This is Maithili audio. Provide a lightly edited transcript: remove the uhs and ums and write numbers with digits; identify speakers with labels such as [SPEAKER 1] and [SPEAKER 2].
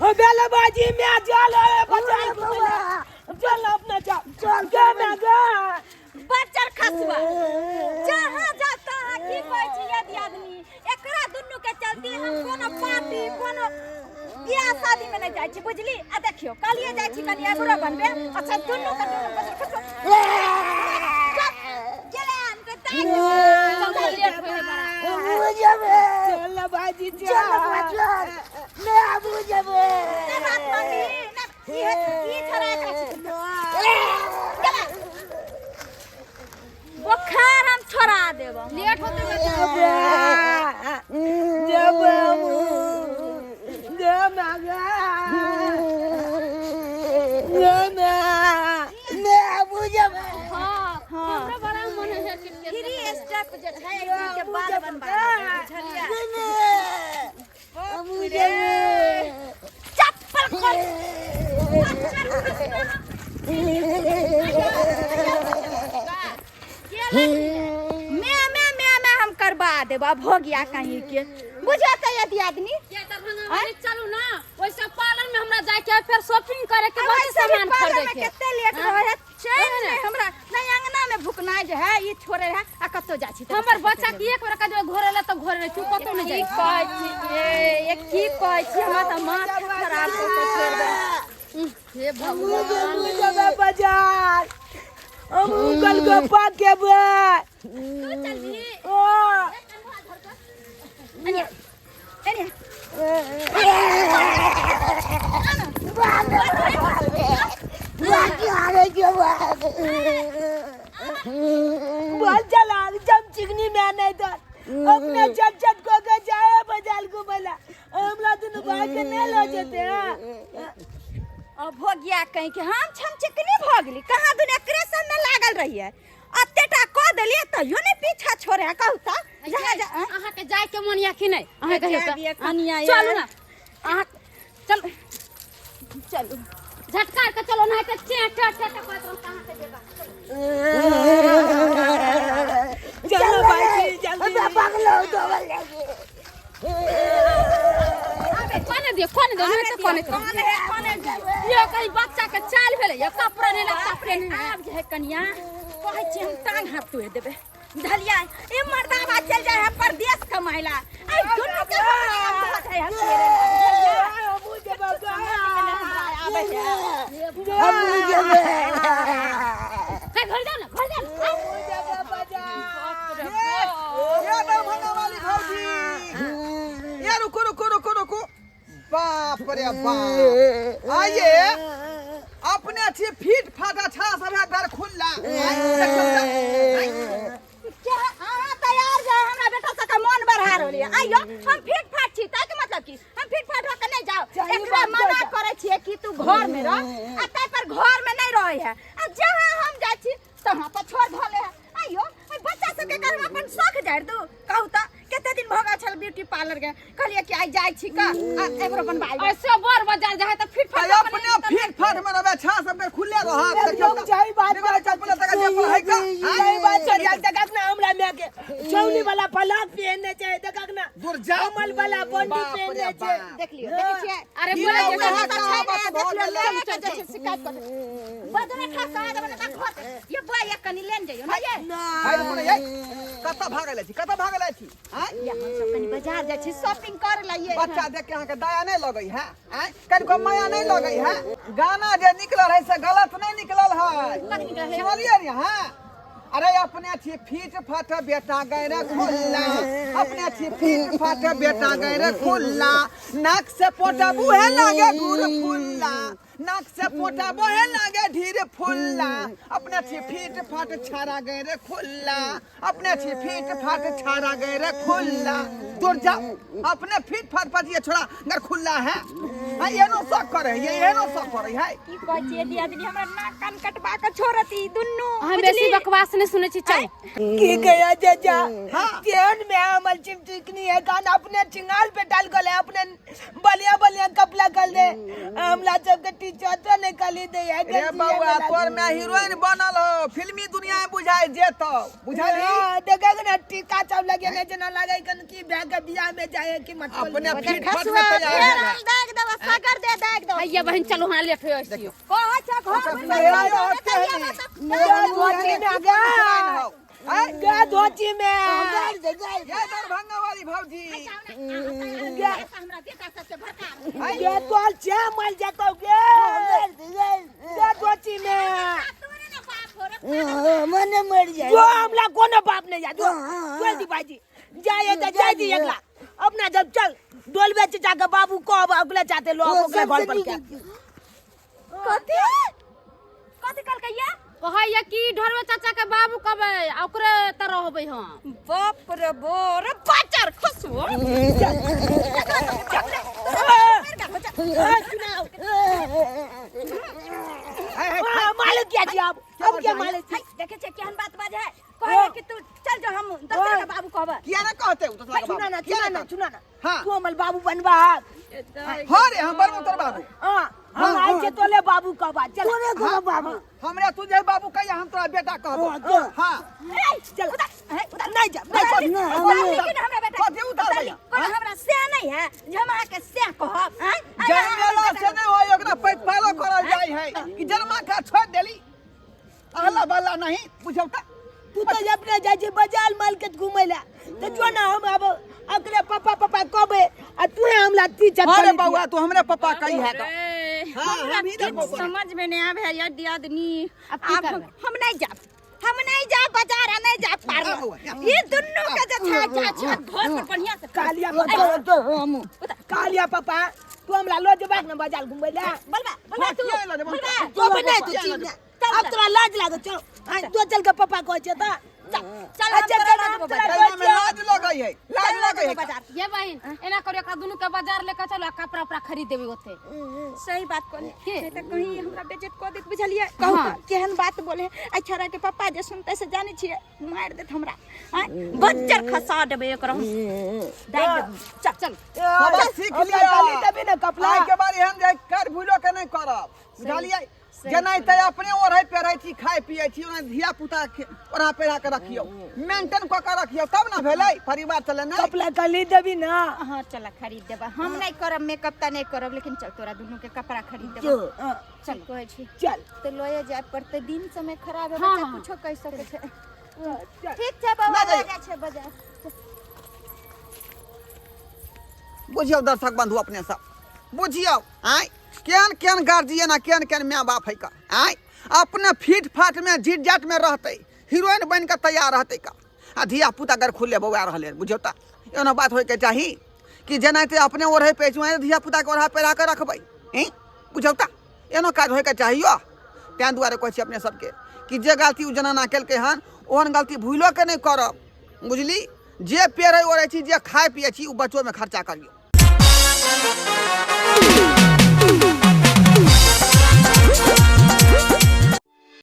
[SPEAKER 1] हो बेलबाजी में चल रे बच्चा चल अपना चल चल गे में गे।
[SPEAKER 2] बच्चर खसुआ जहाँ जा तहाँ की कहै छी यदि आदमी एकरा दुनू के चलते हम कोनो पार्टी कोनो बियाह शादी में नहीं जाइ छी बुझली। आ देखियो कहलिए जाइ छी कनि एगरो बनबे। अच्छा दुनू के दुनू बच्चर खसुआ चल, गेलै हम के ताकि
[SPEAKER 3] लेट होय है बड़ा।
[SPEAKER 1] चल बाजी चल
[SPEAKER 2] नहीं बात मानबी ना ई है ई छोरा एकरा छी। गेलै। बोखार हम छोड़ा देब।
[SPEAKER 3] लेट होते
[SPEAKER 1] जब गे में गे गे में।
[SPEAKER 3] हां, हमरा बड़ा मन है कि
[SPEAKER 2] थ्री स्टेप जे छै एक दिन के बाल बनबा देबै, बुझलियै? चप्पल खोल। बच्चर खसुआ। मैं मैं मैं मैं हम करवा देब अब हो गया कहीं के बुझे त यदि आदमी
[SPEAKER 3] ये दरभंगा वाली चलू ना, वैसे पार्लर में हमरा जाए के है, फिर शॉपिंग करे के
[SPEAKER 2] अब
[SPEAKER 3] बहुत
[SPEAKER 2] ऐसे भी
[SPEAKER 3] सामान
[SPEAKER 2] पार्लर
[SPEAKER 3] खरीदे
[SPEAKER 2] में
[SPEAKER 3] के।
[SPEAKER 2] कते लेट रहे है, चैन नहीं हमरा नहीं अंगना में भुकनाय जे है ई छोड़े है आ कतौ जाइ छी।
[SPEAKER 3] हमर बच्चा के एक बेर कह घोरे ला तो घोरे चुप कतौ नहीं
[SPEAKER 2] की
[SPEAKER 3] जाए।
[SPEAKER 2] कहै छी ए, ये की कहै छी, हमरा तऽ माथा खराब कऽ के छोड़ि देलक।
[SPEAKER 3] हे भगवान।
[SPEAKER 1] बाजार हम गोलगप्पा खेबै।
[SPEAKER 2] तू चलबी?
[SPEAKER 1] ओ
[SPEAKER 2] अनिया अनिया।
[SPEAKER 1] बोल चला जब चिकनी में नहीं तो अपने चट चट को के जाए बाजार को बोला हमरा दुनू भाई के नहीं लो जेते हैं।
[SPEAKER 2] अब हो गया कहीं के हम छम चिकनी भऽ गेली कहाँ दुनिया एकरे सब में लागल रहिए अत्ते टा कऽ देलियै तैयो नहि पीछा छोड़े है। कहू तऽ जहाँ जा आँय?
[SPEAKER 3] अहाँ के जाय के मन या कि नहीं अहाँ कहियो
[SPEAKER 2] जायब ये
[SPEAKER 3] तऽ
[SPEAKER 2] कनिया ये।
[SPEAKER 3] चलू ना अहाँ चलू।
[SPEAKER 2] चलू
[SPEAKER 3] झटकार के चलो नहीं तो चे टे टे टे करत रहू कहाँ के जेबा।
[SPEAKER 1] चलो भाई जल्दी।
[SPEAKER 3] कोने दियो कोने दियो नहीं तो कोने
[SPEAKER 2] कौन है कौन है?
[SPEAKER 3] यो कहीं बच्चा के चाल भेलै ये कपड़ा नहीं लगता कपड़े नहीं।
[SPEAKER 2] आब जे है कनिया कहै छी हम टांग हाथ तोड़ि देबै बुझलियै। ई मर्दाबा चलि जाइ है परदेश कमाइ ला ऐ दुनू के हम धऽ जाइ है फेरे ला, बुझलियै? हमरा आबै है।
[SPEAKER 3] हे घर जाओ ना घर जाओ ना।
[SPEAKER 4] ये दरभंगा वाली भौजी ये रुको रुको रुको रुको। बाप रे बाप, आइए अपने छी फीट फाटा छा सब है घर खुल्ला। आइ, देखियौ तऽ, आइ।
[SPEAKER 2] क्या अहाँ तैयार जे हमरा बेटा सबके मन बढ़ा रहल ये। आइयो हम फिट फाट छी ताहि के मतलब की हम फिट फाट होके नहीं जाओ।
[SPEAKER 1] सही
[SPEAKER 2] एकरा
[SPEAKER 1] बात
[SPEAKER 2] मना
[SPEAKER 1] कहै।
[SPEAKER 2] करै छियै कि तू घर में रह आ ताहि पर घर में नहीं रहे है आ जहाँ हम जाइ छी तहाँ पर छोड़ धले है। आइयो ओहि बच्चा सबके कर हम अपन शौख जारि दू। कहू तऽ कते दिन भऽ गेल छल ब्यूटी पार्लर के कहलियै कि आइ जाइ छी का आ एगरो बनवा लेबै।
[SPEAKER 3] ऐसे बर बाजार जाए तो फिट फाट
[SPEAKER 4] आइ अपने फीट फाट में रहबै छा सब के खुले रहत। देखियौ
[SPEAKER 1] एकदम
[SPEAKER 4] तऽ,
[SPEAKER 1] सही बात
[SPEAKER 4] देखो चप्पल तक चप्पल है का।
[SPEAKER 1] सही बात छै। देखक ना हमरा माय के चौली वाला पलाक पहनने छै, देखक ना
[SPEAKER 4] दूर जा।
[SPEAKER 1] कमल वाला बंडी
[SPEAKER 4] बाप रे
[SPEAKER 1] पहनने छै।
[SPEAKER 4] बाप।
[SPEAKER 2] देख लियौ देखै छियै।
[SPEAKER 3] अरे
[SPEAKER 4] की
[SPEAKER 3] बोले
[SPEAKER 4] नाम
[SPEAKER 3] जे
[SPEAKER 4] है?
[SPEAKER 2] तऽ छै ने,
[SPEAKER 4] कहावत
[SPEAKER 2] देख
[SPEAKER 4] भऽ
[SPEAKER 2] लियौ,
[SPEAKER 4] गेलै।
[SPEAKER 2] लेने के जे छै शिकायत कऽ देबै। बदरे खा कऽ देबै ने तऽ घर ये बुआ ये कनि लेने जइयौ ने ये।
[SPEAKER 4] हाय रुकू ने, ये कतऽ भागल छी कतऽ भागल छी आँय?
[SPEAKER 2] ये हम सब कनि बाजार जाइ छी शॉपिंग करे ला ये।
[SPEAKER 4] बच्चा देख के अहाँके दया नहि लगै है आँय? कनिको माया नहि लगै है? गाना जे निकलल है से गलत नहि निकलल है, सुनलियै ने अहाँ? अरे अपने छी फीट फाट बेटा गैर खुल्ला, अपने छी फीट फाट बेटा गैर खुल्ला, नाक से पोटा बुहे लागे गुड़ फुल्ला, नाक से पोटा बहे लागे ढीर फुल्ला, अपने छी फीट फाट छाड़ा गैर खुल्ला, अपने छी फीट फाट छाड़ा गैर खुल्ला। दूर जा, अपने फीट फाट पतिए छोड़ा गर खुल्ला है। हाँ, एनो शौक करे ये एनो शौक करे है।
[SPEAKER 2] की कहै छियै दियादनी हमरा नाक कान कटबा के छोड़त ई दुनू।
[SPEAKER 3] अहाँ बेसी बकवास नहीं सुनै छी चल।
[SPEAKER 1] की गया चाचा
[SPEAKER 4] हाँ।
[SPEAKER 1] तेन में अमल चिमचिकनी है गाना अपने चिंगाल पे डाल गले अपने बलिया बलिया कपड़ा कर दे हमला सबके टीचर तो नहीं कली दे है।
[SPEAKER 4] रे बउआ तोर में हीरोइन बनल हो फिल्मी दुनिया में बुझाई जेतो बुझाली।
[SPEAKER 1] देखा ना टीका सब लगे ने जना लगे कन की ब्याह के बियाह में जाए कि मत
[SPEAKER 4] अपने
[SPEAKER 2] बजर
[SPEAKER 4] फीट फाट
[SPEAKER 2] खसुआ
[SPEAKER 4] में तैयार
[SPEAKER 2] फेर
[SPEAKER 4] है।
[SPEAKER 2] हम दाग देब सगर दे
[SPEAKER 3] आइए बहन चलू हमरा लेट होय छी।
[SPEAKER 2] कहै छै घर में
[SPEAKER 4] मेरा यो हत्या है नी।
[SPEAKER 1] गे धोती में गे, गे धोती में।
[SPEAKER 4] ये दरभंगा वाली भौजी।
[SPEAKER 2] हमरा बेटा सबसे बड़का
[SPEAKER 1] गे तोल छे मर जतौ गे, गे धोती में।
[SPEAKER 2] तोरे ने बाप हो रे।
[SPEAKER 5] मने मर जाए।
[SPEAKER 1] जो हमला कोनो बाप नहीं जा, जो चल दी भाईजी जाए तो जाए दी एकला अपना। जब चल डोलबे चाचा के बाबू को अब अगले चाहते लोग ओकरे घर पर के।
[SPEAKER 2] कथी कथी कहलकै?
[SPEAKER 3] कहैया कि ढोरवे चाचा के बाबू कबै आ ओकरे त रहबै हम।
[SPEAKER 2] बाप रे बोर बचर खुशबू।
[SPEAKER 1] सुनाओ। हाँ, मालिक क्या जी अब अब क्या मालिक जी?
[SPEAKER 2] देखे छै केहन बात बाजे है। कहे कि तू चल जो, हम दोसर के बाबू कहबै।
[SPEAKER 4] किया ना कहते हो दोसरा के
[SPEAKER 1] सुना ना।
[SPEAKER 4] बाबू? किया
[SPEAKER 1] सुना ना।
[SPEAKER 4] कहते?
[SPEAKER 1] सुना ना।
[SPEAKER 4] हाँ।
[SPEAKER 1] तू हमर बाबू बनबा।
[SPEAKER 4] हाँ रे, हम बनबो तोर बाबू।
[SPEAKER 1] हाँ, हम आइ छै तोले बाबू कहबा, चल।
[SPEAKER 5] तोरे को बाबू।
[SPEAKER 4] हमरा तू जे बाबू कहिया, हम तोरा बेटा कहबो। हाँ।
[SPEAKER 1] चल, नहीं जा, नहीं जा।
[SPEAKER 5] ना, हम
[SPEAKER 2] लेकिन हमरा बेटा
[SPEAKER 4] कथी उतारबै?
[SPEAKER 2] कोनो हमरा से नहीं है जे हम अहाँके से कहब। आँय?
[SPEAKER 4] जन्मेला से नहीं होय, ओकरा पैक पालो करल जाय है कि जन्मा का छोड़ देली अहला बल्ला नहीं बुझौ त।
[SPEAKER 1] तू तो अपने जाइ छै बाजार मार्केट घूमै ला, तऽ जो ना, हम अब अकरे पापा पापा कहबै आ तू हमरा ती
[SPEAKER 4] हाँ रे बउआ, तू हमरे पापा कही है त। हाँ,
[SPEAKER 2] हमरा
[SPEAKER 4] हम ही
[SPEAKER 2] किछु
[SPEAKER 4] देखबो।
[SPEAKER 2] समझ में नहीं आवे है दियादनी।
[SPEAKER 3] अब की
[SPEAKER 2] आब
[SPEAKER 3] करबै?
[SPEAKER 2] हम नहीं जाब, हम नहीं जाब बाजार आ नहीं जाब
[SPEAKER 4] आ बउआ,
[SPEAKER 2] पार्लर।
[SPEAKER 4] जा।
[SPEAKER 2] ये दुन्नू के जे छै छै छै घर पर बढ़िया से।
[SPEAKER 1] कालिया पापा।
[SPEAKER 5] तो हम
[SPEAKER 1] कालिया पापा, तू हमरा लऽ जेबाक ने बाजार घूमै ला?
[SPEAKER 2] बोलबा बोलबा तू।
[SPEAKER 4] किया लऽ जेबो?
[SPEAKER 2] बोलबा।
[SPEAKER 1] तो अपने तू चीज ने अब तोरा लाज लागो। चल आ, तो चल के पापा कहै छै तऽ
[SPEAKER 2] चल चल,
[SPEAKER 1] अच्छा,
[SPEAKER 2] हम
[SPEAKER 1] चल,
[SPEAKER 2] तोरा लऽ
[SPEAKER 1] हम
[SPEAKER 2] जेबो
[SPEAKER 1] तोरा
[SPEAKER 2] बाजार।
[SPEAKER 4] एहिना में लाज लगै है, लाज
[SPEAKER 2] चल लऽ
[SPEAKER 4] लगै
[SPEAKER 2] जेबो
[SPEAKER 4] है।
[SPEAKER 2] बाजार।
[SPEAKER 3] ये बहन, एना करियो, एकरा दुनू के बाजार लेके चलो आ कपड़ा उपड़ा खरीद देबै ओते।
[SPEAKER 2] सही बात कहले।
[SPEAKER 3] के?
[SPEAKER 2] नहीं तऽ कहीं हमरा बेइज्जत कऽ देत, बुझलियै? कहू
[SPEAKER 3] हाँ।
[SPEAKER 2] तऽ केहन बात बोले। आ छोरा के पप्पा जे सुनतै से जानै छियै, मारि देत हमरा। आँय, बज्जर खसा देबै एकरा हम, दाबि देबै।
[SPEAKER 3] चल चल।
[SPEAKER 4] सबक सीख
[SPEAKER 1] हमरा
[SPEAKER 4] लिअ।
[SPEAKER 1] गाली देबी ने कपड़ा।
[SPEAKER 4] आइ के बाद एहन जे कर भूलो के नहीं करब, बुझलियै? जेनाहिते अपने ओढ़ै पहिरै छी, खाइ पियै छी, ओना धिया पुता ओढ़ा पहिरा के रखियौ, मेंटेन कऽ के रखियौ, तब ने भेलै परिवार चलेनाइ।
[SPEAKER 1] कपड़ा गाली देबी ना?
[SPEAKER 2] हाँ चल, खरीद देबै। हम नहीं करब मेकअप तऽ नहीं करब, लेकिन चल तोरा दुनू के कपड़ा खरीद देबै।
[SPEAKER 1] हाँ,
[SPEAKER 2] चल कहै छी।
[SPEAKER 1] चल।
[SPEAKER 2] तऽ लए जाय पड़तै, दिन समय खराब है।
[SPEAKER 3] हाँ,
[SPEAKER 2] बच्चा
[SPEAKER 3] हाँ।
[SPEAKER 2] कुछो कहि सकै छै।
[SPEAKER 1] चल।
[SPEAKER 2] ठीक छै बाबा।
[SPEAKER 4] लऽ जाइयौ।
[SPEAKER 2] लऽ जाइ छै बाजार।
[SPEAKER 4] बुझियौ दर्शक बंधु, अपने सब बुझियौ, आँय, केहन केहन गार्जियन आ केहन केहन माय बाप है का। आँय, अपने फीट फाट में जीट जाट में रहतै, हीरोइन बनि कऽ तैयार रहतै का, आ धिया पुता गर खुले बौआ रहलै। बुझियौ तऽ एना बात होइके चाही कि जेनाहिते अपने ओढ़ै पहिरै छी, ओनाहिते धिया पुताके ओढ़ा पहिरा कऽ रखबै। हैं, बुझियौ तऽ एना काज होइके चाही यौ। ताहि दुआरे कहै छी अपने सबके कि जे गलती ओ जनाना केलकै हन, ओहन गलती भूलो के नहि करब, बुझली? जे पेरै ओढ़ै छी, जे खाइ पियै छी, ओ बच्चोमे खर्चा करियौ।